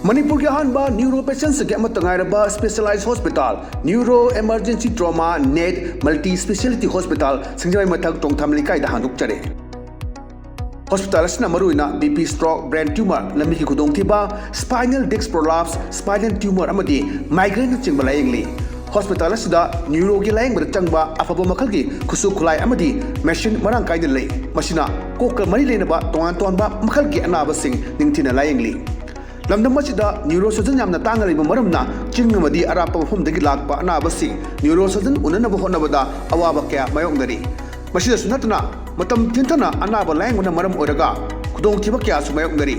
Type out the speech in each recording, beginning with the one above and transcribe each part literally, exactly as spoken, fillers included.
ꯃꯅꯤꯄꯨꯔꯒꯤ ꯑꯍꯥꯟꯕ ꯅ꯭ꯌꯨꯔꯣ ꯄꯦꯁꯦꯟꯁꯤꯡꯒꯤ ꯑꯃꯠꯇ ꯉꯥꯏꯔꯕ specialised hospital, neuro emergency trauma net multi speciality hospital, ꯁꯤꯡꯖꯃꯩ ꯃꯊꯛ ꯇꯣꯡꯊꯥꯝ ꯂꯩꯀꯥꯏꯗ ꯍꯥꯡꯗꯣꯛꯆꯔꯦ꯫ ꯍꯣꯁꯄꯤꯇꯥꯜ ꯑꯁꯤꯅ ꯃꯔꯨꯑꯣꯏꯅ B P stroke, brain tumour, ꯂꯝꯕꯤꯒꯤ ꯈꯨꯗꯣꯡꯊꯤꯕ, spinal disc prolapse, spinal tumour ꯑꯃꯗꯤ ꯃꯥꯏꯒ꯭ꯔꯦꯟꯅꯆꯤꯡꯕ ꯂꯥꯌꯦꯡꯂꯤ꯫ ꯍꯣꯁꯄꯤꯇꯥꯜ ꯑꯁꯤꯗ ꯅ꯭ꯌꯨꯔꯣꯒꯤ ꯂꯥꯌꯦꯡꯕꯗ ꯆꯪꯕ ꯑꯐꯕ ꯃꯈꯜꯒꯤ ꯈꯨꯠꯁꯨ ꯈꯨꯠꯂꯥꯏ ꯑꯃꯗꯤ ꯃꯦꯁꯤꯟ ꯃꯔꯥꯡ ꯀꯥꯏꯅ ꯂꯩ꯫ ꯃꯁꯤꯅ ꯀꯣꯛꯀ ꯃꯔꯤ ꯂꯩꯅꯕ ꯇꯣꯉꯥꯟ ꯇꯣꯉꯥꯟꯕ ꯃꯈꯜꯒꯤ ꯑꯅꯥꯕꯁꯤꯡ ꯅꯤꯡꯊꯤꯅ ꯂꯥꯌꯦꯡꯂꯤ꯫ ꯂꯝꯗꯝ ꯑꯁꯤꯗ ꯅ꯭ꯌꯨꯔꯣ ꯁꯔꯖꯟ ꯌꯥꯝꯅ ꯇꯥꯡꯅ ꯂꯩꯕ ꯃꯔꯝꯅ ꯆꯤꯡ ꯑꯃꯗꯤ ꯑꯔꯥꯞꯄ ꯃꯐꯝꯗꯒꯤ ꯂꯥꯛꯄ ꯑꯅꯥꯕꯁꯤꯡ ꯅ꯭ꯌꯨꯔꯣ ꯁꯔꯖꯟ ꯎꯅꯅꯕ ꯍꯣꯠꯅꯕꯗ ꯑꯋꯥꯕ ꯀꯌꯥ ꯃꯥꯌꯣꯛꯅꯔꯤ꯫ ꯃꯁꯤꯗꯁꯨ ꯅꯠꯇꯅ ꯃꯇꯝ ꯊꯤꯟꯊꯅ ꯑꯅꯥꯕ ꯂꯥꯌꯦꯡꯕꯅ ꯃꯔꯝ ꯑꯣꯏꯔꯒ ꯈꯨꯗꯣꯡꯊꯤꯕ ꯀꯌꯥꯁꯨ ꯃꯥꯌꯣꯛꯅꯔꯤ꯫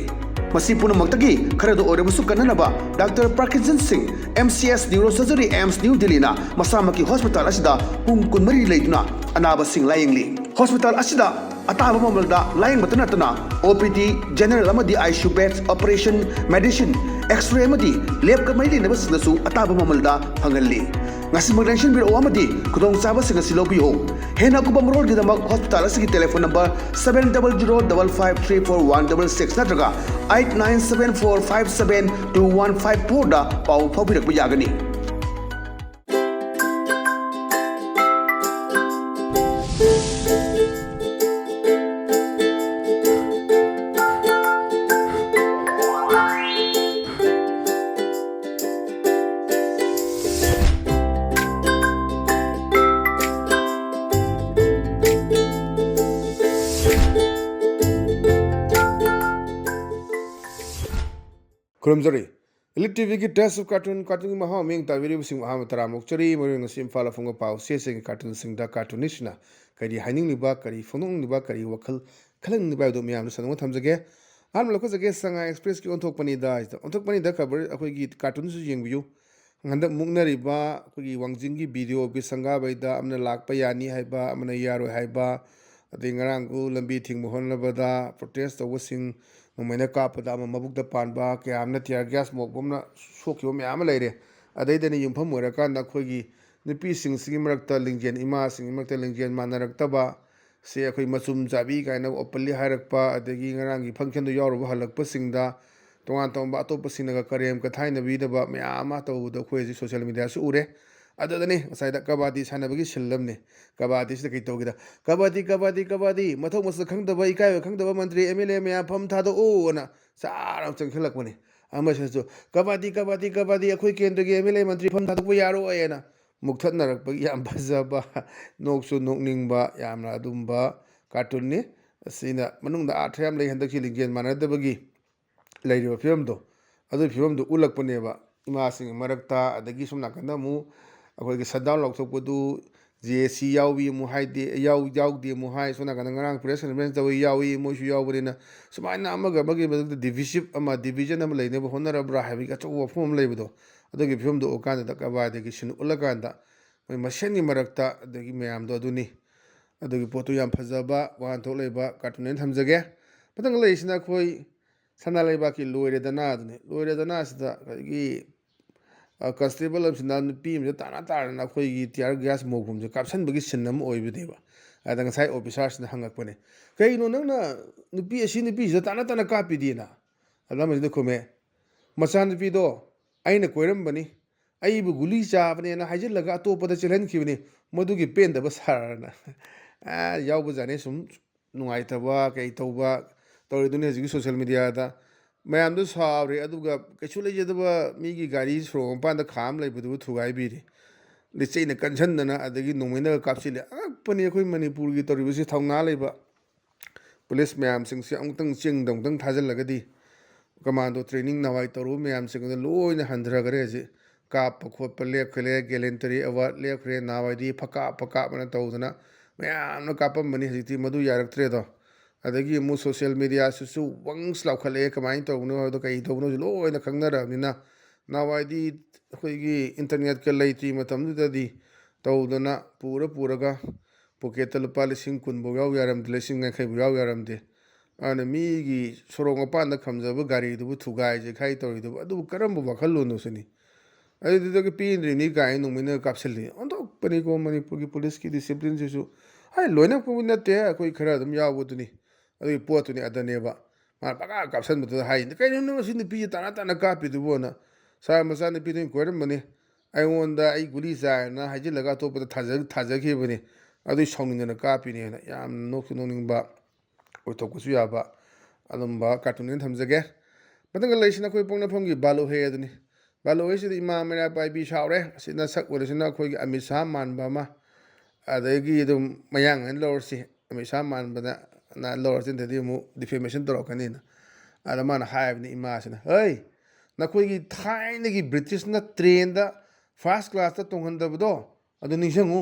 ꯃꯁꯤ ꯄꯨꯝꯅꯃꯛꯇꯒꯤ ꯈꯔꯗ ꯑꯣꯏꯔꯕꯁꯨ ꯀꯟꯅꯅꯕ doctor ꯄ꯭ꯔꯀꯤꯟꯖꯟ Singh, M C S neuro surgery, AIIMS new ꯗꯤꯜꯂꯤꯅ ꯃꯁꯥꯃꯛꯀꯤ ꯍꯣꯁꯄꯤꯇꯥꯜ ꯑꯁꯤꯗ ꯄꯨꯡ ꯀꯨꯟꯃꯔꯤ ꯂꯩꯗꯨꯅ ꯑꯅꯥꯕꯁꯤꯡ ꯂꯥꯌꯦꯡꯂꯤ꯫ ꯍꯣꯁꯄꯤꯇꯥꯜ ꯑꯁꯤꯗ ꯑꯇꯥꯕ ꯃꯃꯜꯗ ꯂꯥꯌꯦꯡꯕꯇ ꯅꯠꯇꯅ ꯑꯣ ꯄꯤ ꯗꯤ, ꯖꯦꯅꯔꯦꯜ ꯑꯃꯗꯤ I C U beds, operation, medicine, x-ray ꯑꯃꯗꯤ ꯂꯦꯕꯀ ꯃꯔꯤ ꯂꯩꯅꯕꯁꯤꯡꯗꯁꯨ ꯑꯇꯥꯕ ꯃꯃꯜꯗ ꯐꯪꯍꯜꯂꯤ꯫ ꯉꯁꯤꯃꯛ ꯂꯦꯡꯁꯤꯟꯕꯤꯔꯛꯎ ꯑꯃꯗꯤ ꯈꯨꯗꯣꯡꯆꯥꯕꯁꯤꯡ ꯑꯁꯤ ꯂꯧꯕꯤꯌꯨ꯫ ꯍꯦꯟꯅ ꯑꯀꯨꯞꯄ ꯃꯔꯣꯜꯒꯤꯗꯃꯛ ꯍꯣꯁꯄꯤꯇꯥꯜ ꯑꯁꯤꯒꯤ telephone number seven double zero double five three four one double six ꯅꯠꯇ꯭ꯔꯒ eight nine seven four five seven two one five four ꯗ ꯄꯥꯎ ꯐꯥꯎꯕꯤꯔꯛꯄ ꯌꯥꯒꯅꯤ꯫ ꯈꯨꯔꯨꯝꯖꯔꯤ꯫ Elite ꯇꯤ ꯚꯤꯒꯤ Taste of Cartoon, ꯀꯥꯔꯇꯨꯟꯒꯤ ꯃꯍꯥꯎ ꯃꯤꯠꯌꯦꯡ ꯇꯥꯕꯤꯔꯤꯕꯁꯤꯡꯕꯨ ꯑꯍꯥꯟꯕ ꯇꯔꯥꯝꯅ ꯑꯣꯛꯆꯔꯤ꯫ ꯃꯔꯨꯑꯣꯏꯅ ꯉꯁꯤ ꯏꯝꯐꯥꯜ ꯑꯐꯣꯡꯕ ꯄꯥꯎ ꯆꯦꯁꯤꯡꯒꯤ ꯀꯥꯔꯇꯨꯟꯁꯤꯡꯗ ꯀꯥꯔꯇꯨꯅꯤꯁꯁꯤꯡꯅ ꯀꯔꯤ ꯍꯥꯏꯅꯤꯡꯂꯤꯕ, ꯀꯔꯤ ꯐꯣꯡꯗꯣꯛꯅꯤꯡꯂꯤꯕ, ꯀꯔꯤ ꯋꯥꯈꯜ ꯈꯜꯍꯟꯅꯤꯡꯂꯤꯕ ꯍꯥꯏꯕꯗꯨ ꯃꯌꯥꯝꯗ ꯁꯟꯗꯣꯛꯅ ꯊꯝꯖꯒꯦ꯫ ꯑꯍꯥꯟꯕ ꯂꯧꯈꯠꯆꯒꯦ, ꯁꯉꯥꯏ ꯑꯦꯛꯁꯄ꯭ꯔꯦꯁꯀꯤ ꯑꯣꯟꯊꯣꯛꯄꯅꯤꯗ ꯍꯥꯏꯁꯤꯗ꯫ ꯑꯣꯟꯊꯣꯛꯄꯅꯤꯗ ꯈꯕꯔ ꯑꯩꯈꯣꯏꯒꯤ ꯀꯥꯔꯇꯨꯟꯁꯨ ꯌꯦꯡꯕꯤꯌꯨ꯫ ꯍꯟꯗꯛ ꯃꯨꯛꯅꯔꯤꯕ ꯑꯩꯈꯣꯏꯒꯤ ꯋꯥꯡꯖꯤꯡꯒꯤ ꯕꯤ ꯗꯤ ꯑꯣ ꯑꯣꯐꯤꯁ ꯁꯪꯒꯥꯕꯩꯗ ꯑꯃꯅ ꯂꯥꯛꯄ ꯌꯥꯅꯤ ꯍꯥꯏꯕ, ꯑꯃꯅ ꯌꯥꯔꯣꯏ ꯍꯥꯏꯕ, ꯑꯗꯩ ꯉꯔꯥꯡꯁꯨ ꯂꯝꯕꯤ ꯊꯤꯡꯕ ꯍꯣꯠꯅꯕꯗ ꯄ꯭ꯔꯣꯇꯦꯁ ꯇꯧꯕꯁꯤꯡ ꯅꯣꯡꯃꯩꯅ ꯀꯥꯞꯄꯗ ꯑꯃ ꯃꯕꯨꯛꯇ ꯄꯥꯟꯕ, ꯀꯌꯥ ꯑꯃꯅ tear gas ꯃꯣꯞ ꯑꯃꯅ ꯁꯣꯛꯈꯤꯕ ꯃꯌꯥꯝ ꯑꯃ ꯂꯩꯔꯦ꯫ ꯑꯗꯩꯗꯅ ꯌꯨꯝꯐꯝ ꯑꯣꯏꯔꯀꯥꯟꯗ ꯑꯩꯈꯣꯏꯒꯤ ꯅꯨꯄꯤꯁꯤꯡꯁꯤꯒꯤ ꯃꯔꯛꯇ ꯂꯤꯡꯖꯦꯜ, ꯏꯃꯥꯁꯤꯡꯒꯤ ꯃꯔꯛꯇ ꯂꯤꯡꯖꯦꯜ ꯃꯥꯟꯅꯔꯛꯇꯕ, ꯁꯦ ꯑꯩꯈꯣꯏ ꯃꯆꯨꯝ ꯆꯥꯕꯤ ꯀꯥꯏꯅ openly ꯍꯥꯏꯔꯛꯄ, ꯑꯗꯒꯤ ꯉꯔꯥꯡꯒꯤ functionꯗꯨ ꯌꯥꯎꯔꯨꯕ ꯍꯜꯂꯛꯄꯁꯤꯡꯗ ꯇꯣꯉꯥꯟ ꯇꯣꯉꯥꯟꯕ ꯑꯇꯣꯞꯄꯁꯤꯡꯅꯒ ꯀꯔꯦꯝ ꯀꯊꯥꯏꯅꯕꯤꯗꯕ ꯃꯌꯥꯝ ꯑꯃ ꯇꯧꯕꯗꯣ ꯑꯩꯈꯣꯏ ꯍꯧꯖꯤꯛ social mediaꯁꯨ ꯎꯔꯦ꯫ ꯑꯗꯨꯗꯅꯤ ꯉꯁꯥꯏꯗ ꯀꯕꯥꯗꯤ ꯁꯥꯟꯅꯕꯒꯤ ꯁꯤꯟ ꯑꯃꯅꯤ꯫ ꯀꯕꯥꯗꯤꯁꯤꯗ ꯀꯩ ꯇꯧꯒꯦꯗ, "ꯀꯕꯥꯗꯤ, ꯀꯕꯥꯗꯤ, ꯀꯕꯥꯗꯤ, ꯃꯊꯧ ꯃꯁꯛ ꯈꯪꯗꯕ, ꯏꯀꯥꯏꯕ ꯈꯪꯗꯕ ꯃꯟꯇ꯭ꯔꯤ, MLA ꯃꯌꯥꯝ ꯐꯝ ꯊꯥꯗꯣꯛꯎ" ꯑꯅ ꯆꯥꯔ ꯑꯃ ꯆꯪꯁꯤꯜꯂꯛꯄꯅꯤ꯫ ꯑꯃꯁꯤꯅꯁꯨ, "ꯀꯕꯥꯗꯤ, ꯀꯕꯥꯗꯤ, ꯀꯕꯥꯗꯤ, ꯑꯩꯈꯣꯏ ꯀꯦꯟꯗ꯭ꯔꯒꯤ MLA ꯃꯟꯇ꯭ꯔꯤ ꯐꯝ ꯊꯥꯗꯣꯛꯄ ꯌꯥꯔꯣꯏ" ꯍꯥꯏꯅ ꯃꯨꯛꯊꯠꯅꯔꯛꯄꯒꯤ ꯌꯥꯝ ꯐꯖꯕ, ꯅꯣꯛꯁꯨ ꯅꯣꯛꯅꯤꯡꯕ, ꯌꯥꯝꯅ ꯑꯗꯨꯝꯕ cartoonꯅꯤ꯫ ꯑꯁꯤꯅ ꯃꯅꯨꯡꯗ ꯑꯥꯔꯊ ꯌꯥꯝ ꯂꯩ꯫ ꯍꯟꯗꯛꯀꯤ ꯂꯤꯡꯖꯦꯜ ꯃꯥꯟꯅꯗꯕꯒꯤ ꯂꯩꯔꯤꯕ ꯐꯤꯕꯝꯗꯣ, ꯑꯗꯨꯒꯤ ꯐꯤꯕꯝꯗꯣ ꯎꯠꯂꯛꯄꯅꯦꯕ꯫ ꯏꯃꯥꯁꯤꯡꯒꯤ ꯃꯔꯛꯇ, ꯑꯗꯒꯤ ꯁꯣꯝ ꯅꯥꯀꯟꯗ ꯑꯃꯨꯛ ꯑꯩꯈꯣꯏꯒꯤ shutdown ꯂꯥꯎꯊꯣꯛꯄꯗꯨ JAC ꯌꯥꯎꯏ ꯑꯃꯨꯛ ꯍꯥꯏꯗꯦ, ꯌꯥꯎ-, ꯌꯥꯎꯗꯦ ꯑꯃꯨꯛ ꯍꯥꯏ, ꯁꯣꯝ ꯅꯥꯀꯟꯗ ꯉꯔꯥꯡ press conference ꯇꯧꯏ, ꯌꯥꯎꯏ, ꯃꯣꯏꯁꯨ ꯌꯥꯎꯕꯅꯤꯅ, ꯁꯨꯃꯥꯏꯅ ꯑꯃꯒ ꯑꯃꯒꯤ ꯃꯔꯛꯇ divisive ꯑꯃ, division ꯑꯃ ꯂꯩꯅꯕ ꯍꯣꯠꯅꯔꯕ꯭ꯔꯥ ꯍꯥꯏꯕꯒꯤ ꯑꯆꯧꯕ ꯋꯥꯐꯝ ꯑꯃ ꯂꯩꯕꯗꯣ, ꯑꯗꯨꯒꯤ ꯐꯤꯕꯝꯗꯣ ꯎꯠꯂꯀꯥꯟꯗ ꯀꯕꯥꯗꯤꯒꯤ ꯁꯤꯟ ꯎꯠꯂꯀꯥꯟꯗ ꯃꯣꯏ ꯃꯁꯦꯟꯒꯤ ꯃꯔꯛꯇ ꯑꯗꯒꯤ ꯃꯌꯥꯝꯗꯣ ꯑꯗꯨꯅꯤ꯫ ꯑꯗꯨꯒꯤ ꯄꯣꯠꯇꯨ ꯌꯥꯝ ꯐꯖꯕ ꯋꯥꯍꯟꯊꯣꯛ ꯂꯩꯕ cartoon ꯑꯣꯏꯅ ꯊꯝꯖꯒꯦ꯫ ꯃꯊꯪ ꯂꯩꯔꯤꯁꯤꯅ ꯑꯩꯈꯣꯏ ꯁꯅꯥ ꯂꯩꯕꯥꯛꯀꯤ ꯂꯣꯏꯔꯦꯗꯅ ꯑꯗꯨꯅꯤ꯫ ꯂꯣꯏꯔꯦꯗꯅ ꯑꯁꯤꯗ ꯑꯩꯈꯣꯏꯒꯤ, ꯑ, constable ꯑꯃꯁꯤꯅ ꯅꯨꯄꯤ ꯑꯃꯁꯤꯗ ꯇꯥꯟꯅ ꯇꯥꯟꯅꯅ ꯑꯩꯈꯣꯏꯒꯤ tear gas ꯃꯣꯝꯒꯨꯝꯁꯦ ꯀꯥꯞꯁꯟꯕꯒꯤ ꯁꯤꯟ ꯑꯃ ꯑꯣꯏꯕꯅꯦꯕ꯫ ꯑꯗ ꯉꯁꯥꯏ officerꯁꯤꯅ ꯍꯪꯉꯛꯄꯅꯦ, "ꯀꯩꯅꯣ ꯅꯪꯅ ꯅꯨꯄꯤ ꯑꯁꯤ ꯅꯨꯄꯤꯁꯤꯗ ꯇꯥꯟꯅ ꯇꯥꯟꯅ ꯀꯥꯞꯄꯤꯗꯤꯅ?" ꯑꯗ ꯑꯃꯁꯤꯅ ꯈꯨꯝꯃꯦ, "ꯃꯆꯥꯅꯨꯄꯤꯗꯣ ꯑꯩꯅ ꯀꯣꯏꯔꯝꯕꯅꯤ, ꯑꯩꯕꯨ ꯒꯨꯂꯤ ꯆꯥꯕꯅꯦꯅ ꯍꯥꯏꯖꯤꯜꯂꯒ ꯑꯇꯣꯞꯄꯗ ꯆꯦꯜꯍꯟꯈꯤꯕꯅꯤ, ꯃꯗꯨꯒꯤ ꯄꯦꯟꯗꯕ ꯁꯥꯔꯅ"꯫ ꯑ, ꯌꯥꯎꯕꯖꯥꯠꯅꯤ ꯁꯨꯝ ꯅꯨꯡꯉꯥꯏꯇꯕ ꯀꯩ ꯇꯧꯕ ꯇꯧꯔꯤꯗꯨꯅꯤ ꯍꯧꯖꯤꯛꯀꯤ social mediaꯗ꯫ ꯃꯌꯥꯝꯗꯣ ꯁꯥꯎꯔꯦ, ꯑꯗꯨꯒ ꯀꯩꯁꯨ ꯂꯩꯖꯗꯕ ꯃꯤꯒꯤ ꯒꯥꯔꯤ ꯁꯣꯔꯣꯛ ꯃꯄꯥꯟꯗ ꯈꯥꯝ ꯂꯩꯕꯗꯨꯕꯨ ꯊꯨꯒꯥꯏꯕꯤꯔꯦ꯫ ꯂꯤꯆꯩꯅ ꯀꯟꯁꯟꯗꯅ ꯑꯗꯒꯤ ꯅꯣꯡꯃꯩꯅꯒ ꯀꯥꯞꯁꯤꯜꯂꯦ꯫ ꯑꯉꯛꯄꯅꯤ ꯑꯩꯈꯣꯏ ꯃꯅꯤꯄꯨꯔꯒꯤ ꯇꯧꯔꯤꯕꯁꯤ꯫ ꯊꯧꯅꯥ ꯂꯩꯕ police ꯃꯌꯥꯝꯁꯤꯡꯁꯦ ꯑꯃꯨꯛꯇꯪ ꯆꯤꯡꯗ ꯑꯃꯨꯛꯇꯪ ꯊꯥꯖꯤꯜꯂꯒꯗꯤ, commando training ꯅꯍꯥꯟꯋꯥꯏ ꯇꯧꯔꯨꯕ ꯃꯌꯥꯝꯁꯤꯡ ꯑꯗꯨ ꯂꯣꯏꯅ ꯍꯟꯊꯈ꯭ꯔꯦ ꯍꯧꯖꯤꯛ꯫ ꯀꯥꯞꯄ ꯈꯣꯠꯄ ꯂꯦꯞꯈ꯭ꯔꯦ, gallantry award ꯂꯦꯞꯈ꯭ꯔꯦ, ꯅꯍꯥꯟꯋꯥꯏꯗꯤ ꯐꯀꯥꯞ ꯐꯀꯥꯞ ꯑꯅ ꯇꯧꯗꯅ ꯃꯌꯥꯝꯅ ꯀꯥꯞꯄꯝꯕꯅꯤ, ꯍꯧꯖꯤꯛꯇꯤ ꯃꯗꯨ ꯌꯥꯔꯛꯇ꯭ꯔꯦꯗꯣ꯫ ꯑꯗꯒꯤ ꯑꯃꯨꯛ social mediaꯁꯤꯁꯨ ꯋꯪꯁ ꯂꯥꯎꯈꯠꯂꯛꯑꯦ꯫ ꯀꯃꯥꯏꯅ ꯇꯧꯕꯅꯣ ꯍꯥꯏꯕꯗꯣ, ꯀꯩ ꯇꯧꯕꯅꯣꯁꯨ ꯂꯣꯏꯅ ꯈꯪꯅꯔꯕꯅꯤꯅ꯫ ꯅꯍꯥꯟꯋꯥꯏꯗꯤ ꯑꯩꯈꯣꯏꯒꯤ internetꯀ ꯂꯩꯇ꯭ꯔꯤ ꯃꯇꯝꯗꯨꯗꯗꯤ ꯇꯧꯗꯅ ꯄꯨꯔ ꯄꯨꯔꯒ pocketꯇ ꯂꯨꯄꯥ ꯂꯤꯁꯤꯡ ꯀꯨꯟꯐꯧ ꯌꯥꯎ ꯌꯥꯔꯝꯗꯦ, ꯂꯤꯁꯤꯡ ꯌꯥꯡꯈꯩꯐꯧ ꯌꯥꯎ ꯌꯥꯔꯝꯗꯦ꯫ ꯑꯗꯨꯅ ꯃꯤꯒꯤ ꯁꯣꯔꯣꯛ ꯃꯄꯥꯟꯗ ꯈꯝꯖꯕ ꯒꯥꯔꯤꯗꯨꯕꯨ ꯊꯨꯒꯥꯏꯁꯦ ꯈꯥꯏ ꯇꯧꯔꯤꯗꯨꯕꯨ, ꯑꯗꯨꯕꯨ ꯀꯔꯝꯕ ꯋꯥꯈꯜꯂꯣꯟꯅꯣ ꯁꯤꯅꯤ꯫ ꯑꯗꯨꯗꯨꯗꯒꯤ ꯄꯦꯟꯗ꯭ꯔꯤꯅꯤ ꯀꯥꯏꯅ ꯅꯣꯡꯃꯩꯅ ꯀꯥꯞꯁꯤꯜꯂꯤ꯫ ꯑꯣꯟꯊꯣꯛꯄꯅꯤꯀꯣ ꯃꯅꯤꯄꯨꯔꯒꯤ policeꯀꯤ disciplineꯁꯤꯁꯨ꯫ ꯑꯩ ꯂꯣꯏꯅꯃꯛꯄꯨꯗꯤ ꯅꯠꯇꯦ, ꯑꯩꯈꯣꯏ ꯈꯔ ꯑꯗꯨꯝ ꯌꯥꯎꯕꯗꯨꯅꯤ꯫ ꯑꯗꯨꯒꯤ ꯄꯣꯠꯇꯨꯅꯤ ꯑꯗꯅꯦꯕ꯫ ꯃꯥꯅ ꯄꯪꯀꯥꯞ ꯀꯥꯞꯁꯟꯕꯗꯨꯗ ꯍꯥꯏꯅꯤ, "ꯀꯩꯅꯣ ꯅꯪ ꯑꯁꯤ ꯅꯨꯄꯤꯁꯦ ꯇꯥꯅ ꯇꯥꯅ ꯀꯥꯞꯄꯤꯗꯨꯕꯣꯅ?" "ꯁꯥꯔ, ꯃꯆꯥꯅꯨꯄꯤꯗꯨꯅ ꯀꯣꯏꯔꯝꯕꯅꯤ, ꯑꯩꯉꯣꯟꯗ ꯑꯩ ꯒꯨꯂꯤ ꯆꯥꯏꯅ ꯍꯥꯏꯖꯤꯜꯂꯒ ꯑꯇꯣꯞꯄꯗ ꯊꯥꯖ-, ꯊꯥꯖꯈꯤꯕꯅꯤ, ꯑꯗꯨꯏ ꯁꯥꯎꯅꯤꯡꯗꯅ ꯀꯥꯞꯄꯤꯅꯦꯅ" ꯌꯥꯝꯅ ꯅꯣꯛꯁꯨ ꯅꯣꯛꯅꯤꯡꯕ, ꯑꯣꯏꯊꯣꯛꯄꯁꯨ ꯌꯥꯕ ꯑꯗꯨꯝꯕ ꯀꯥꯔꯇꯨꯟ ꯑꯣꯏꯅ ꯊꯝꯖꯒꯦ꯫ ꯃꯊꯪꯗ ꯂꯩꯔꯤꯁꯤꯅ ꯑꯩꯈꯣꯏ ꯄꯣꯛꯅꯐꯝꯒꯤ ꯕꯥꯂꯨꯍꯦ ꯑꯗꯨꯅꯤ꯫ ꯕꯥꯂꯨꯍꯦꯁꯤꯗ ꯏꯃꯥ ꯃꯩꯔꯥ ꯄꯥꯏꯕꯤ ꯁꯥꯎꯔꯦ꯫ ꯑꯁꯤꯅ ꯁꯛ ꯑꯣꯏꯔꯤꯁꯤꯅ ꯑꯩꯈꯣꯏꯒꯤ ꯑꯃꯤꯠ ꯁꯥꯍ ꯃꯥꯟꯕ ꯑꯃ, ꯑꯗꯒꯤ ꯑꯗꯨꯝ ꯃꯌꯥꯡ ꯑꯣꯏꯅ ꯂꯧꯔꯁꯤ, ꯑꯃꯤꯠ ꯁꯥꯍ ꯃꯥꯟꯕꯗ ꯅ ꯂꯧꯔꯁꯤ, ꯅꯠꯇ꯭ꯔꯗꯤ ꯑꯃꯨꯛ ꯗꯤꯐꯦꯃꯦꯁꯟ ꯇꯧꯔꯛꯀꯅꯤꯅ꯫ ꯑꯗ ꯃꯥꯅ ꯍꯥꯏꯕꯅꯤ ꯏꯃꯥꯁꯤꯅ, "ꯍꯩ, ꯅꯈꯣꯏꯒꯤ ꯊꯥꯏꯅꯒꯤ ꯕ꯭ꯔꯤꯇꯤꯁꯅ ꯇ꯭ꯔꯦꯟꯗ ꯐꯥꯔꯁ ꯀ꯭ꯂꯥꯁꯇ ꯇꯣꯡꯍꯟꯗꯕꯗꯣ ꯑꯗꯨ ꯅꯤꯡꯁꯤꯡꯉꯨ,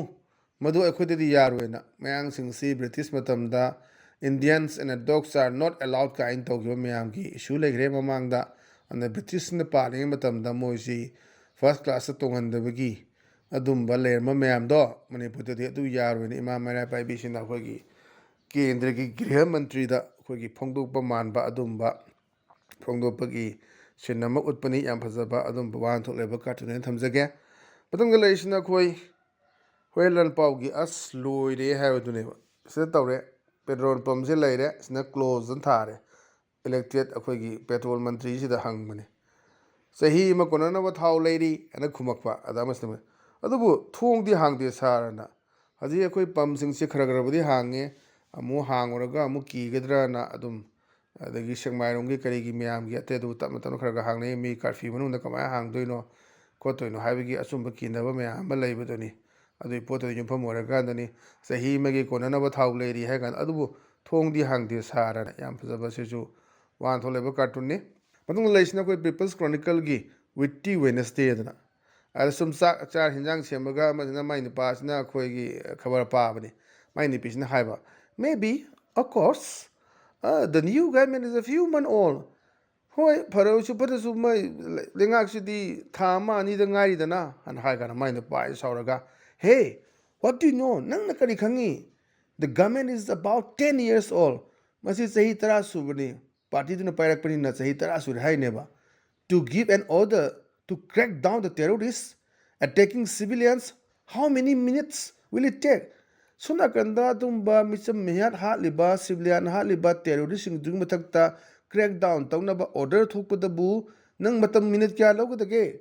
ꯃꯗꯨ ꯑꯩꯈꯣꯏꯗꯗꯤ ꯌꯥꯔꯣꯏꯅ"꯫ ꯃꯌꯥꯡꯁꯤꯡꯁꯤ ꯕ꯭ꯔꯤꯇꯤꯁ ꯃꯇꯝꯗ "Indians and dogs are not allowed" ꯀꯥꯏꯅ ꯇꯧꯈꯤꯕ ꯃꯌꯥꯝꯒꯤ ꯏꯁꯨ ꯂꯩꯈ꯭ꯔꯦ ꯃꯃꯥꯡꯗ꯫ ꯑꯗꯨꯅ ꯕ꯭ꯔꯤꯇꯤꯁꯅ ꯄꯥꯜꯂꯤꯉꯩ ꯃꯇꯝꯗ ꯃꯣꯏꯁꯤ ꯐꯥꯔꯁ ꯀ꯭ꯂꯥꯁꯇ ꯇꯣꯡꯍꯟꯗꯕꯒꯤ ꯑꯗꯨꯝꯕ ꯂꯩꯔꯝꯕ ꯃꯌꯥꯝꯗꯣ ꯃꯅꯤꯄꯨꯔꯗꯗꯤ ꯑꯗꯨ ꯌꯥꯔꯣꯏꯅ ꯏꯃꯥ ꯃꯩꯔꯥ ꯄꯥꯏꯕꯤꯁꯤꯅ ꯑꯩꯈꯣꯏꯒꯤ ꯀꯦꯟꯗ꯭ꯔꯒꯤ ꯒ꯭ꯔꯤꯍ ꯃꯟꯇ꯭ꯔꯤꯗ ꯑꯩꯈꯣꯏꯒꯤ ꯐꯣꯡꯗꯣꯛꯄ ꯃꯥꯟꯕ ꯑꯗꯨꯝꯕ ꯐꯣꯡꯗꯣꯛꯄꯒꯤ ꯁꯤꯟ ꯑꯃ ꯎꯠꯄꯅꯤ꯫ ꯌꯥꯝ ꯐꯖꯕ ꯑꯗꯨꯝꯕ ꯋꯥꯍꯟꯊꯣꯛ ꯂꯩꯕ ꯀꯥꯔꯇꯨꯟ ꯑꯣꯏꯅ ꯊꯝꯖꯒꯦ꯫ ꯃꯊꯪꯗ ꯂꯩꯔꯤꯁꯤꯅ ꯑꯩꯈꯣꯏ ꯍꯣꯏ ꯂꯥꯟꯄꯥꯎꯒꯤ ꯑꯁ ꯂꯣꯏꯔꯦ ꯍꯥꯏꯕꯗꯨꯅꯦꯕ꯫ ꯁꯤꯗ ꯇꯧꯔꯦ, ꯄꯦꯇ꯭ꯔꯣꯜ ꯄꯝꯁꯦ ꯂꯩꯔꯦ, ꯁꯤꯅ ꯀ꯭ꯂꯣꯖꯅ ꯊꯥꯔꯦ꯫ ꯏꯂꯦꯛꯇꯦꯠ ꯑꯩꯈꯣꯏꯒꯤ ꯄꯦꯇ꯭ꯔꯣꯜ ꯃꯟꯇ꯭ꯔꯤꯁꯤꯗ ꯍꯪꯕꯅꯦ, "ꯆꯍꯤ ꯑꯃ ꯀꯣꯟꯅꯅꯕ ꯊꯥꯎ ꯂꯩꯔꯤ" ꯍꯥꯏꯅ ꯈꯨꯝꯃꯛꯄ꯫ ꯑꯗ ꯑꯃꯁꯤꯅ, "ꯑꯗꯨꯕꯨ ꯊꯣꯡꯗꯤ ꯍꯥꯡꯗꯦ ꯁꯥꯔꯅ"꯫ ꯍꯧꯖꯤꯛ ꯑꯩꯈꯣꯏ ꯄꯝꯁꯤꯡꯁꯦ ꯈꯔ ꯈꯔꯕꯨꯗꯤ ꯍꯥꯡꯉꯦ, ꯑꯃꯨꯛ ꯍꯥꯡꯉꯨꯔꯒ ꯑꯃꯨꯛ ꯀꯤꯒꯗ꯭ꯔꯅ ꯑꯗꯨꯝ, ꯑꯗꯒꯤ ꯁꯦꯛꯃꯥꯏꯔꯣꯝꯒꯤ ꯀꯔꯤꯒꯤ ꯃꯌꯥꯝꯒꯤ ꯑꯇꯩ ꯑꯗꯨ ꯇꯞꯅ ꯇꯞꯅ ꯈꯔ ꯈꯔ ꯍꯥꯡꯅꯩ꯫ ꯃꯤ ꯀꯥꯔꯐ꯭ꯌꯨ ꯃꯅꯨꯡꯗ ꯀꯃꯥꯏꯅ ꯍꯥꯡꯗꯣꯏꯅꯣ ꯈꯣꯠꯇꯣꯏꯅꯣ ꯍꯥꯏꯕꯒꯤ ꯑꯆꯨꯝꯕ ꯀꯤꯅꯕ ꯃꯌꯥꯝ ꯑꯃ ꯂꯩꯕꯗꯨꯅꯤ꯫ ꯑꯗꯨꯒꯤ ꯄꯣꯠꯇꯨꯗ ꯌꯨꯝꯐꯝ ꯑꯣꯏꯔꯀꯥꯟꯗꯅꯤ ꯆꯍꯤ ꯑꯃꯒꯤ ꯀꯣꯟꯅꯅꯕ ꯊꯥꯎ ꯂꯩꯔꯤ ꯍꯥꯏ ꯀꯥꯟꯗ꯫ ꯑꯗꯨꯕꯨ "ꯊꯣꯡꯗꯤ ꯍꯥꯡꯗꯦ ꯁꯥꯔꯅ" ꯌꯥꯝ ꯐꯖꯕ, ꯁꯤꯁꯨ ꯋꯥꯍꯟꯊꯣꯛ ꯂꯩꯕ ꯀꯥꯔꯇꯨꯟꯅꯤ꯫ ꯃꯇꯨꯡꯗ ꯂꯩꯔꯤꯁꯤꯅ ꯑꯩꯈꯣꯏ People's Chronicleꯒꯤ Witty Wednesday ꯑꯗꯨꯅ꯫ ꯑꯗ ꯁꯨꯝ ꯆꯥꯛ ꯆꯥꯛ ꯍꯤꯟꯖꯥꯡ ꯁꯦꯝꯃꯒ ꯑꯃꯁꯤꯅ, ꯃꯥꯏ ꯅꯨꯄꯥꯁꯤꯅ ꯑꯩꯈꯣꯏꯒꯤ ꯈꯕꯔ ꯄꯥꯕꯅꯤ꯫ ꯃꯥꯏ ꯅꯨꯄꯤꯁꯤꯅ ꯍꯥꯏꯕ, "Maybe, of course, uh, the new government is a few months old." "ꯍꯣꯏ, ꯐꯔꯁꯨ ꯐꯠꯇ꯭ꯔꯁꯨ ꯃꯣꯏ ꯂꯩꯉꯥꯛꯁꯤꯗꯤ ꯊꯥ ꯑꯃ ꯑꯅꯤꯗ ꯉꯥꯏꯔꯤꯗꯅ" ꯍꯥꯏꯅ ꯍꯥꯏ ꯀꯥꯟꯗ ꯃꯥꯏ ꯅꯨꯄꯥꯁꯤ ꯁꯥꯎꯔꯒ, "Hey, what do you know? ꯅꯪꯅ ꯀꯔꯤ ꯈꯪꯉꯤ? The government is about ten years old." ꯃꯁꯤ ꯆꯍꯤ ꯇꯔꯥ ꯁꯨꯕꯅꯤ, ꯄꯥꯔꯇꯤꯗꯨꯅ ꯄꯥꯏꯔꯛꯄꯅꯤꯅ ꯆꯍꯤ ꯇꯔꯥ ꯁꯨꯔꯦ ꯍꯥꯏꯅꯦꯕ꯫ "To give an order to crack down the terrorists attacking civilians, how many minutes will it take? ꯁꯣꯝ ꯅꯥꯀꯟꯗ ꯑꯗꯨꯝꯕ ꯃꯤꯆꯝ ꯃꯤꯌꯥꯠ ꯍꯥꯠꯂꯤꯕ, ꯁꯤꯕꯤꯂꯤꯌꯥꯟ ꯍꯥꯠꯂꯤꯕ ꯇꯦꯔꯣꯔꯤꯁꯁꯤꯡꯗꯨꯒꯤ ꯃꯊꯛꯇ ꯀ꯭ꯔꯦꯛ ꯗꯥꯎꯟ ꯇꯧꯅꯕ ꯑꯣꯔꯗꯔ ꯊꯣꯛꯄꯗꯕꯨ ꯅꯪ ꯃꯇꯝ ꯃꯤꯅꯤꯠ ꯀꯌꯥ ꯂꯧꯒꯗꯒꯦ?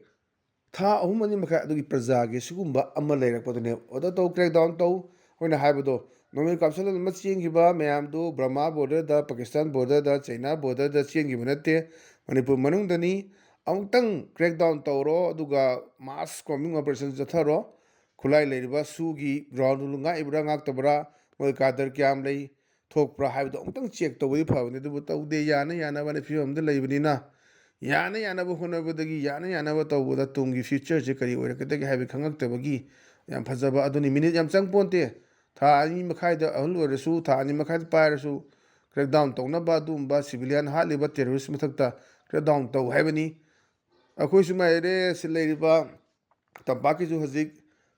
ꯊꯥ ꯑꯍꯨꯝ, ꯑꯅꯤ ꯃꯈꯥꯏ ꯑꯗꯨꯒꯤ ꯄ꯭ꯔꯖꯥꯒꯤ ꯁꯤꯒꯨꯝꯕ ꯑꯃ ꯂꯩꯔꯛꯄꯗꯨꯅꯦ꯫ ꯑꯣꯔꯗꯔ ꯇꯧ, ꯀ꯭ꯔꯦꯛ ꯗꯥꯎꯟ ꯇꯧ꯫ ꯑꯩꯈꯣꯏꯅ ꯍꯥꯏꯕꯗꯣ, ꯅꯣꯡꯃꯩ ꯀꯥꯞꯁꯤꯜꯂ ꯑꯃ ꯆꯦꯟꯈꯤꯕ ꯃꯌꯥꯝꯗꯨ ꯕꯔꯃꯥ ꯕꯣꯔꯗꯔꯗ, ꯄꯥꯀꯤꯁꯇꯥꯟ ꯕꯣꯔꯗꯔꯗ, ꯆꯩꯅꯥ ꯕꯣꯔꯗꯔꯗ ꯆꯦꯟꯈꯤꯕ ꯅꯠꯇꯦ, ꯃꯅꯤꯄꯨꯔ ꯃꯅꯨꯡꯗꯅꯤ꯫ ꯑꯃꯨꯛꯇꯪ ꯀ꯭ꯔꯦꯛ ꯗꯥꯎꯟ ꯇꯧꯔꯣ, ꯑꯗꯨꯒ ꯃꯥꯁ ꯀꯣꯝꯕꯤꯡ ꯑꯣꯄꯔꯦꯁꯟ ꯆꯠꯊꯔꯣ꯫ ꯈꯨꯠꯂꯥꯏ ꯂꯩꯔꯤꯕ ꯁꯨꯒꯤ ꯒ꯭ꯔꯥꯎꯟꯗꯨ ꯉꯥꯛꯏꯕ꯭ꯔꯥ ꯉꯥꯛꯇꯕ꯭ꯔꯥ, ꯃꯣꯏ ꯀꯥꯗꯔ ꯀꯌꯥꯝ ꯂꯩ, ꯊꯣꯛꯄ꯭ꯔꯥ ꯍꯥꯏꯕꯗꯣ ꯑꯃꯨꯛꯇꯪ ꯆꯦꯛ ꯇꯧꯕꯗꯤ ꯐꯕꯅꯤ꯫ ꯑꯗꯨꯕꯨ ꯇꯧꯗꯦ, ꯌꯥꯅ ꯌꯥꯅꯕꯅ ꯐꯤꯕꯝꯗ ꯂꯩꯕꯅꯤꯅ, ꯌꯥꯅ ꯌꯥꯅꯕ ꯍꯣꯠꯅꯕꯗꯒꯤ ꯌꯥꯅ ꯌꯥꯅꯕ ꯇꯧꯕꯗ ꯇꯨꯡꯒꯤ ꯐ꯭ꯌꯨꯆꯔꯁꯦ ꯀꯔꯤ ꯑꯣꯏꯔꯛꯀꯗꯒꯦ ꯍꯥꯏꯕ ꯈꯪꯉꯛꯇꯕꯒꯤ ꯌꯥꯝ ꯐꯖꯕ ꯑꯗꯨꯅꯤ꯫ ꯃꯤꯅꯤꯠ ꯌꯥꯝ ꯆꯪ ꯄꯣꯟꯇꯦ꯫ ꯊꯥ ꯑꯅꯤ ꯃꯈꯥꯏꯗ ꯑꯍꯜ ꯑꯣꯏꯔꯁꯨ, ꯊꯥ ꯑꯅꯤ ꯃꯈꯥꯏꯗ ꯄꯥꯏꯔꯁꯨ, ꯀ꯭ꯔꯦꯛ ꯗꯥꯎꯟ ꯇꯧꯅꯕ ꯑꯗꯨꯒꯨꯝꯕ ꯁꯤꯚꯤꯂꯤꯌꯟ ꯍꯥꯠꯂꯤꯕ ꯇꯦꯔꯣꯔꯤꯁ ꯃꯊꯛꯇ ꯀ꯭ꯔꯦꯛ ꯗꯥꯎꯟ ꯇꯧ ꯍꯥꯏꯕꯅꯤ꯫ ꯑꯩꯈꯣꯏꯁꯨ ꯉꯥꯏꯔꯦ, ꯁꯤ ꯂꯩꯔꯤꯕ ꯇꯝꯄꯥꯛꯀꯤꯁꯨ ꯍꯧꯖꯤꯛ,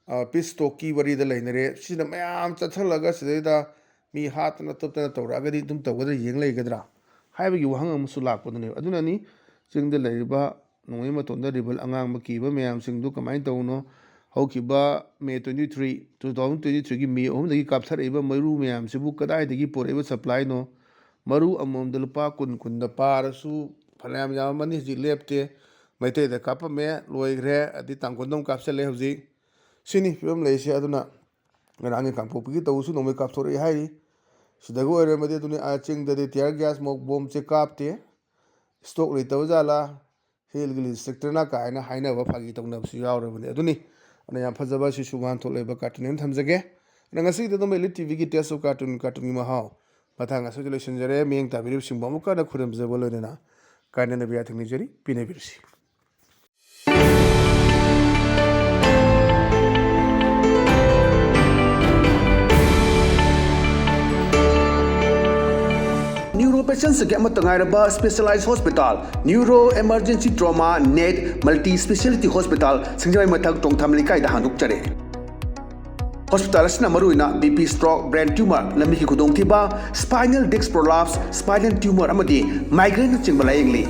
ꯑ, ꯄꯤꯁ ꯇꯣꯛꯀꯤ ꯋꯥꯔꯤꯗ ꯂꯩꯅꯔꯦ꯫ ꯁꯤꯅ ꯃꯌꯥꯝ ꯆꯠꯊꯜꯂꯒ ꯁꯤꯗꯩꯗ ꯃꯤ ꯍꯥꯠꯇꯅ ꯇꯨꯞꯇꯅ ꯇꯧꯔꯛꯑꯒꯗꯤ ꯑꯗꯨꯝ ꯇꯧꯒꯗ꯭ꯔꯥ, ꯌꯦꯡ ꯂꯩꯒꯗ꯭ꯔꯥ ꯍꯥꯏꯕꯒꯤ ꯋꯥꯍꯪ ꯑꯃꯁꯨ ꯂꯥꯛꯄꯗꯨꯅꯦꯕ꯫ ꯑꯗꯨꯅꯅꯤ ꯆꯤꯡꯗ ꯂꯩꯔꯤꯕ ꯅꯣꯡꯃꯩ ꯃꯇꯣꯟꯗ ꯔꯤꯕꯜ ꯑꯉꯥꯡꯕ ꯀꯤꯕ ꯃꯌꯥꯝꯁꯤꯡꯗꯨ ꯀꯃꯥꯏꯅ ꯇꯧꯕꯅꯣ? ꯍꯧꯈꯤꯕ May twenty three, two thousand twenty ꯊ꯭ꯔꯤꯒꯤ ꯃꯦ ꯑꯍꯨꯝꯗꯒꯤ ꯀꯥꯞꯊꯔꯛꯏꯕ ꯃꯩꯔꯨ ꯃꯌꯥꯝꯁꯤꯕꯨ ꯀꯗꯥꯏꯗꯒꯤ ꯄꯨꯔꯛꯏꯕ ꯁꯄ꯭ꯂꯥꯏꯅꯣ? ꯃꯔꯨ ꯑꯃꯃꯝꯗ ꯂꯨꯄꯥ ꯀꯨꯟ, ꯀꯨꯟꯗ ꯄꯥꯔꯁꯨ ꯐꯅꯌꯥꯝ ꯌꯥꯝꯃꯝꯃꯅꯤ꯫ ꯍꯧꯖꯤꯛ ꯂꯦꯞꯇꯦ꯫ ꯃꯩꯇꯩꯗ ꯀꯥꯞꯄꯝꯃꯦ, ꯂꯣꯏꯈ꯭ꯔꯦ꯫ ꯑꯗꯩ ꯇꯥꯡꯈꯨꯜꯗ ꯑꯃꯨꯛ ꯀꯥꯞꯁꯤꯜꯂꯦ꯫ ꯍꯧꯖꯤꯛ ꯁꯤꯅꯤ ꯐꯤꯕꯝ ꯂꯩꯔꯤꯁꯦ꯫ ꯑꯗꯨꯅ ꯉꯔꯥꯡꯒꯤ ꯀꯥꯡꯄꯣꯛꯄꯤꯒꯤ ꯇꯧꯕꯁꯨ ꯅꯣꯡꯃꯩ ꯀꯥꯞꯊꯣꯔꯛꯏ ꯍꯥꯏꯔꯤ꯫ ꯁꯤꯗꯒ ꯑꯣꯏꯔꯝꯃꯗꯤ ꯑꯗꯨꯅꯤ, ꯑꯥ, ꯆꯤꯡꯗꯗꯤ ꯇꯤꯌꯔ ꯒ꯭ꯌꯥꯁ ꯃꯣꯛ ꯕꯣꯝꯁꯦ ꯀꯥꯞꯇꯦ꯫ ꯁ꯭ꯇꯣꯛ ꯂꯩꯇꯕ ꯖꯥꯠꯂꯥ? ꯍꯤꯜꯒꯤ ꯂꯤꯁꯇ꯭ꯔꯤꯛꯇꯅ ꯀꯥꯏꯅ ꯍꯥꯏꯅꯕ, ꯐꯥꯒꯤ ꯇꯧꯅꯕꯁꯨ ꯌꯥꯎꯔꯕꯅꯤ꯫ ꯑꯗꯨꯅꯤ, ꯑꯗꯨꯅ ꯌꯥꯝ ꯐꯖꯕ ꯁꯤꯁꯨ ꯋꯥꯍꯟꯊꯣꯛ ꯂꯩꯕ ꯀꯥꯔꯇꯨꯟ ꯑꯃ ꯊꯝꯖꯒꯦ꯫ ꯑꯗꯨꯅ ꯉꯁꯤꯒꯤꯗꯤ ꯑꯗꯨꯝ ꯏꯂꯤꯠ ꯇꯤꯚꯤꯒꯤ Taste of Cartoon, ꯀꯥꯔꯇꯨꯟꯒꯤ ꯃꯍꯥꯎ ꯃꯇꯥꯡ ꯑꯁꯤꯗ ꯂꯣꯏꯁꯤꯟꯖꯔꯦ꯫ ꯃꯤꯠꯌꯦꯡ ꯇꯥꯕꯤꯔꯤꯕꯁꯤꯡꯕꯨ ꯑꯃꯨꯛꯀ ꯍꯟꯅ ꯈꯨꯔꯨꯝꯖꯕ ꯂꯣꯏꯅꯅ ꯀꯥꯏꯅꯅꯕ ꯌꯥꯊꯪ ꯅꯤꯖꯔꯤ꯫ ꯄꯤꯅꯕꯤꯔꯁꯤ꯫ Neuro patients ꯀꯤ ꯑꯃꯠꯇ ꯉꯥꯏꯔꯕ specialized hospital, Neuro Emergency Trauma Net Multi Speciality Hospital, ꯁꯤꯡꯖꯃꯩ ꯃꯊꯛ ꯇꯣꯡꯊꯥꯝ ꯂꯩꯀꯥꯏꯗ ꯍꯥꯡꯗꯣꯛꯆꯔꯦ꯫ ꯍꯣꯁꯄꯤꯇꯥꯜ ꯑꯁꯤꯅ ꯃꯔꯨꯑꯣꯏꯅ BP stroke, brain tumor, ꯂꯝꯕꯤꯒꯤ ꯈꯨꯗꯣꯡꯊꯤꯕ, spinal disc prolapse, spinal tumor ꯑꯃꯗꯤ migraine ꯅꯆꯤꯡꯕ ꯂꯥꯌꯦꯡꯂꯤ꯫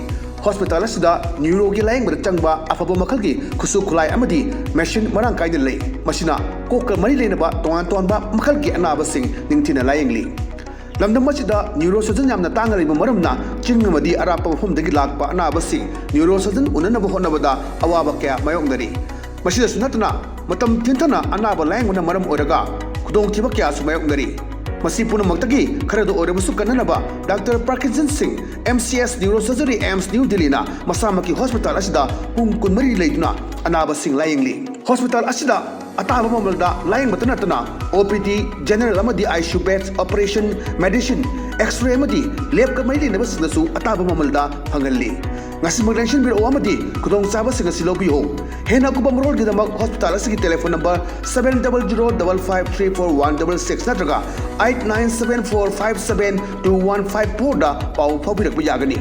ꯍꯣꯁꯄꯤꯇꯥꯜ ꯑꯁꯤꯗ ꯅ꯭ꯌꯨꯔꯣꯒꯤ ꯂꯥꯌꯦꯡꯕꯗ ꯆꯪꯕ ꯑꯐꯕ ꯃꯈꯜꯒꯤ ꯈꯨꯠꯁꯨ ꯈꯨꯠꯂꯥꯏ ꯑꯃꯗꯤ ꯃꯦꯁꯤꯟ ꯃꯔꯥꯡ ꯀꯥꯏꯅ ꯂꯩ꯫ ꯃꯁꯤꯅ ꯀꯣꯛꯀ ꯃꯔꯤ ꯂꯩꯅꯕ ꯇꯣꯉꯥꯟ ꯇꯣꯉꯥꯟꯕ ꯃꯈꯜꯒꯤ ꯑꯅꯥꯕꯁꯤꯡ ꯅꯤꯡꯊꯤꯅ ꯂꯥꯌꯦꯡꯂꯤ꯫ ꯂꯝꯗꯝ ꯑꯁꯤꯗ ꯅ꯭ꯌꯨꯔꯣ ꯁꯔꯖꯟ ꯌꯥꯝꯅ ꯇꯥꯡꯅ ꯂꯩꯕ ꯃꯔꯝꯅ ꯆꯤꯡ ꯑꯃꯗꯤ ꯑꯔꯥꯞꯄ ꯃꯐꯝꯗꯒꯤ ꯂꯥꯛꯄ ꯑꯅꯥꯕꯁꯤꯡ ꯅ꯭ꯌꯨꯔꯣ ꯁꯔꯖꯟ ꯎꯅꯅꯕ ꯍꯣꯠꯅꯕꯗ ꯑꯋꯥꯕ ꯀꯌꯥ ꯃꯥꯌꯣꯛꯅꯔꯤ꯫ ꯃꯁꯤꯗꯁꯨ ꯅꯠꯇꯅ ꯃꯇꯝ ꯊꯦꯡꯊꯅ ꯑꯅꯥꯕ ꯂꯥꯌꯦꯡꯕꯅ ꯃꯔꯝ ꯑꯣꯏꯔꯒ ꯈꯨꯗꯣꯡꯊꯤꯕ ꯀꯌꯥꯁꯨ ꯃꯥꯌꯣꯛꯅꯔꯤ꯫ ꯃꯁꯤ ꯄꯨꯝꯅꯃꯛꯇꯒꯤ ꯈꯔꯗ ꯑꯣꯏꯔꯕꯁꯨ ꯀꯟꯅꯅꯕ ꯗꯥꯛꯇꯔ ꯄ꯭ꯔꯀꯤꯟꯖꯟ ꯁꯤꯡ, M C S Neurosurgery, AIIMS New Delhi ꯅ ꯃꯁꯥꯃꯛꯀꯤ ꯍꯣꯁꯄꯤꯇꯥꯜ ꯑꯁꯤꯗ ꯄꯨꯡ ꯀꯨꯟꯃꯔꯤ ꯂꯩꯗꯨꯅ ꯑꯅꯥꯕꯁꯤꯡ ꯂꯥꯌꯦꯡꯂꯤ꯫ ꯍꯣꯁꯄꯤꯇꯥꯜ ꯑꯁꯤꯗ ꯑꯇꯥꯕ ꯃꯃꯜꯗ ꯂꯥꯌꯦꯡꯕꯇ ꯅꯠꯇꯅ O P D, general ꯑꯃꯗꯤ I C U beds, operation, medicine, X-ray ꯑꯃꯗꯤ lab ꯀ ꯃꯔꯤ ꯂꯩꯅꯕꯁꯤꯡꯗꯁꯨ ꯑꯇꯥꯕ ꯃꯃꯜꯗ ꯐꯪꯍꯜꯂꯤ꯫ ꯉꯁꯤꯃꯛ ꯂꯦꯡꯁꯤꯟꯕꯤꯔꯛꯎ ꯑꯃꯗꯤ ꯈꯨꯗꯣꯡꯆꯥꯕꯁꯤꯡ ꯑꯁꯤ ꯂꯧꯕꯤꯌꯨ꯫ ꯍꯦꯟꯅ ꯑꯀꯨꯞꯄ ꯃꯔꯣꯜꯒꯤꯗꯃꯛ ꯍꯣꯁꯄꯤꯇꯥꯜ ꯑꯁꯤꯒꯤ telephone number seven double zero double five three four one double six ꯅꯠꯇ꯭ꯔꯒ eight nine seven four five seven two one five four ꯗ ꯄꯥꯎ ꯐꯥꯎꯕꯤꯔꯛꯄ ꯌꯥꯒꯅꯤ꯫